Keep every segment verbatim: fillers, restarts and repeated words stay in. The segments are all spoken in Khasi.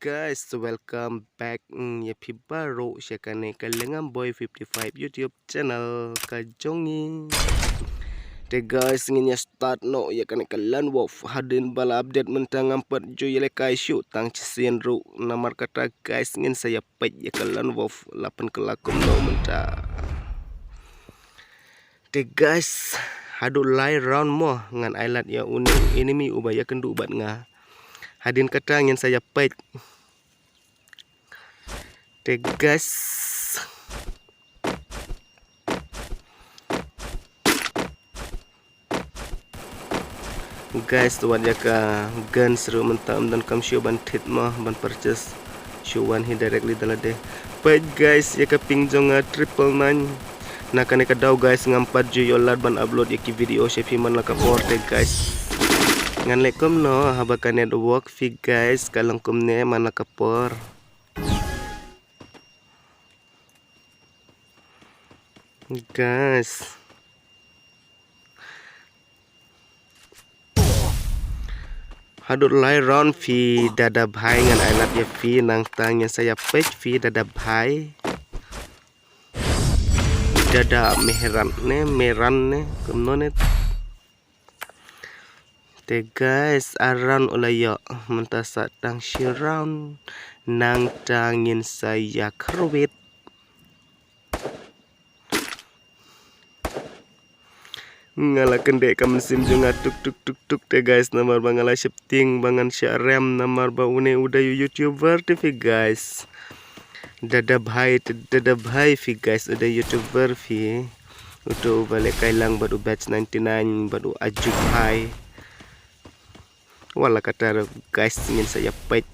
Guys, welcome back, mm, ïa phi baroh sha kane ka Lengam Boy fifty-five YouTube channel ka jong ngi. Te guys, ngin ïa start noh ïa kane ka Lone Wolf. Hadien ba la update mynta ngam pat ju ïalehkai shuh tang shisien ruh. Namar kata guys, ngin sa ïa peit ïa ka Lone Wolf la pynkylla kumno mynta. Te guys, haduh lai round mo ngan ai lad ïa une u enemy uba ïakynduh bad nga. Hadien kata ngin sa ïa peit. Te guys. Guys, wat ïa ka guns ruh mynta ym donkam shuh ban thied mo ban purchase. Shu wan hi directly da lade. Peit guys, ïa ka ping jong nga triple nine. Na kane ka daw guys, ngam pat ju ïoh lad ban upload ïa ki video sha phi man la ka por te guys. Ngan leh kumno haba ka network phi guys ka long kumne man la ka por. Guys. Haduh lai round phi dada bhai ngan ai lad ïa phi nangta ngin sa ïa peit phi dada bhai. Dada Mehran ne, Meran ne, kumno ne. Te guys, ar round u la ïoh, mynta sa tang shi round, nangta ngin sa ïa kyrwit. Nga la kyndit ka mynsiem jong nga tuk tuk tuk tuk te guys, namar ba nga la sheptieng ba ngan shah rem namar ba une u dei u YouTuber te phi guys. Dada bhai, te dada bhai phi guys, u dei YouTuber phi. Uto uba lehkai lang bad u Batch ninety-nine bad u Aju bhai. Wat la katta guys, ngin sa ïa peit.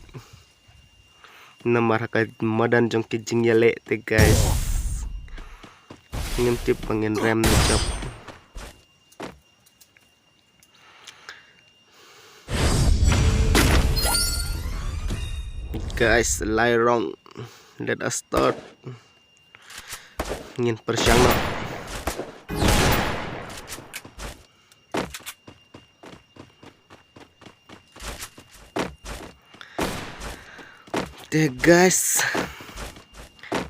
Namar ha ka madan jong ki jingïaleh te guys. Ngim tip ba ngin rem ne jop. Guys, lai round. Let us start. Ngin pyrshang noh. Te guys,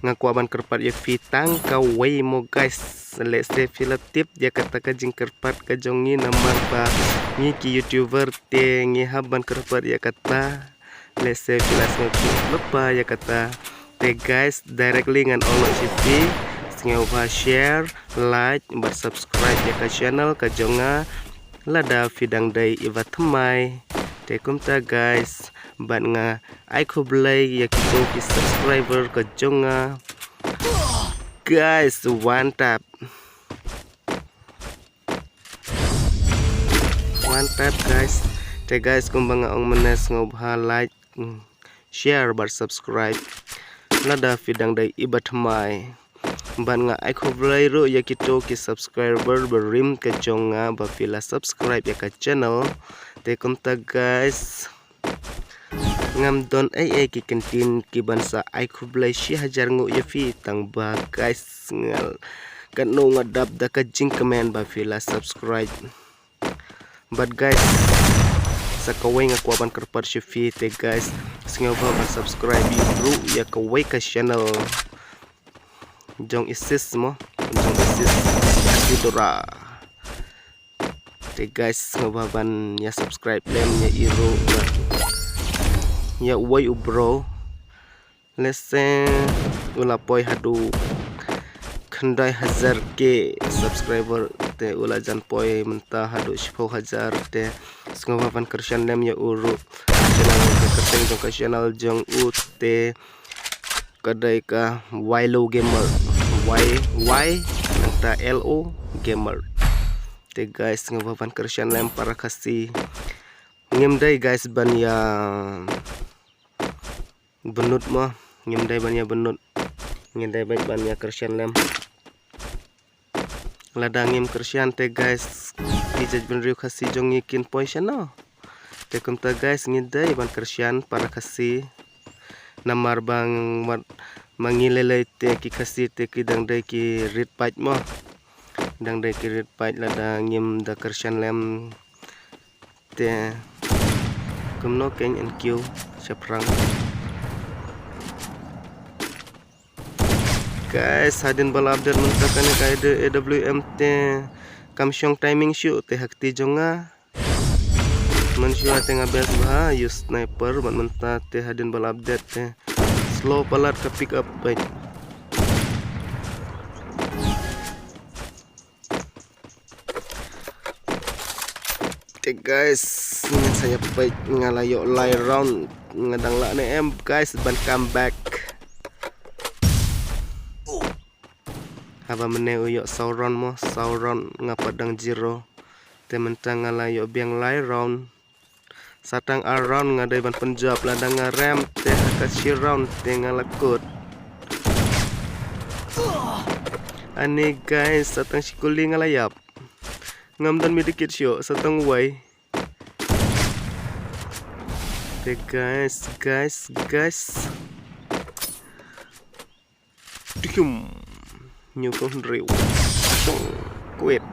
nga kwah ban kyrpad ïa phi tang kawei mo guys. Lehse phi la tip ïa kata ka jingkyrpad ka jong ngi namar ba ngi ki YouTuber te ngi hap ban kyrpad ïa kata. Lehse phi la sngewthuh lypa ïa kata. Te guys, directly ngan ong noh sha phi, sngewbha share, like bad subscribe ïa ka channel ka jong nga. Lada phi dang dei iba thymmai te kumta guys, bad nga ai khublei ïa kito ki subscriber ka jong nga. Guys, one tap. One tap guys. Te guys, kumba nga ong mynne, sngewbha like, mm, share bad subscribe. Lada phi dang dei iba thymmai. Bad nga ai khublei ruh ïa kito ki subscriber barim ka jong nga ba phi la subscribe ïa ka channel. Te kumta guys, ngam don ei ei ki kyntien ki ban sa ai khublei shi hajar nguh ïa phi tang ba guys, nga katno nga dap da ka jingkmen ba phi la subscribe. Bad guys, sa kawei nga kwah ban kyrpad sha phi te guys, sngewbha ban subscribe ruh ïa kawei ka channel jong i sis mo, jong i sis Isidora. Te guys, sngewbha ban ïa subscribe lem ïa i ruh bad ïa uwei u bro. Lehse u la poi haduh khyndai hajar K subscriber te u la jan poi mynta haduh shiphew hajar te sngewbha ban kyrshan lem ïa u ruh. Channel ka kyrteng jong ka channel jong u te ka dei ka Y L O Gamer. Y, Y, nangta L O Gamer. Te guys, sngewbha ban kyrshan lem para Khasi. Ngim dei guys ban ïa bynnud mo. Ngim dei ban ïa bynnud. Ngim dei ban ïa kyrshan lem. Lada ngim kyrshan te guys, ki jaitbynriew Khasi jong ngi kin poi shano? Te kumta guys, ngi dei ban kyrshan para Khasi. Namar ba wat ma ngi lei lei te ki Khasi te ki dang dei ki rit pait mo. Dang dei ki rit pait lada ngim da kyrshan lem. Te Kumno kein N Q shaphrang. Guys, hadien ba la update mynta kane ka A W M te kam shong timing shuh te ha kti jong nga. Mynshuwa te nga best bha use sniper, bad mynta te hadien ba la update te slow palat ka pick up bad. Te guys, ngan sa ïa peit nga la ïoh lai round, nga dang lah ne em guys ban come back. Haba mynne u ïoh saw round mo, saw round nga pat dang zero. Te mynta nga la ïoh biang lai round. Sa tang ar round nga dei ban pynjop, lada nga rem te ha ka shi round te nga la kut. Ani guys, sa tang shi kuli nga la ïap. Ngam don medikit shuh, sa tang wei. Te guys, guys, guys. Tikum. Nyu ko hynriew. Shong. Quit.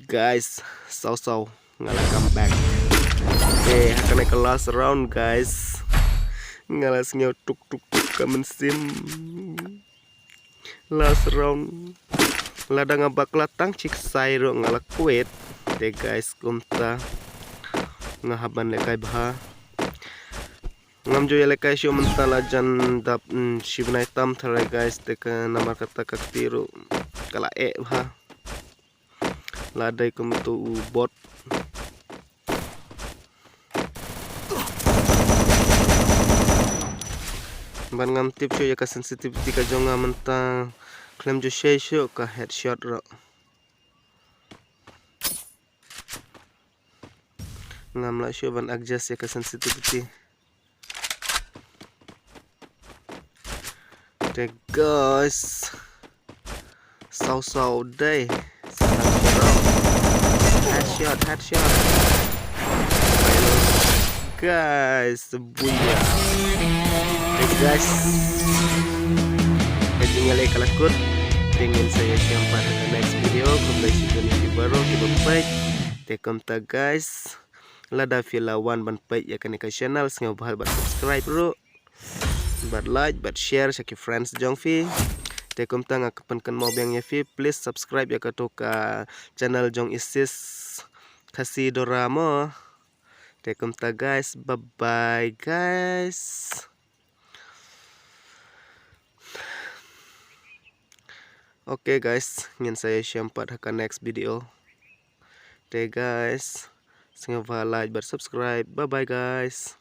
Guys, saw saw nga la come back. Okay, ha kane ka last round guys. Nga la sngew tuk tuk tuk ka mynsiem. Last round. Lada nga bakla tang shi ksai ruh nga la quit. Te guys, kumta nga hap ban lehkai bha. Ngam ju ïalehkai shuh mynta, la jan dap, mm, shi bnai tam tharai guys, te ka namar kata ka kti ruh ka la eh bha. La dei kum utu u bot. Ban ngam tip shuh ïa ka sensitivity ka jong nga mynta, khlem ju shei shuh ka headshot ruh. Ngam lah shuh ban adjust ïa ka sensitivity. Te guys, saw saw dei. Headshot, headshot. Guys, buya. Te guys, ka jingïaleh ka la kut. Te ngin sa ïashem pat ha ka next video. Khublei shibun ïa phi baroh kiba peit. Te kumta guys, lada phi la wan ban peit ïa kane ka channel, sngewbha bad subscribe ruh, bad like bad share sha ki friends jong phi. Te kumta nga pynkynmaw biang ïa phi, please subscribe ïa kato ka channel jong Isis Khasi Dora mo. Te kumta guys, bye bye guys. Okay guys, ngin sa ïashem pat ha ka next video. Te guys, sngewbha like bad subscribe. Bye bye guys.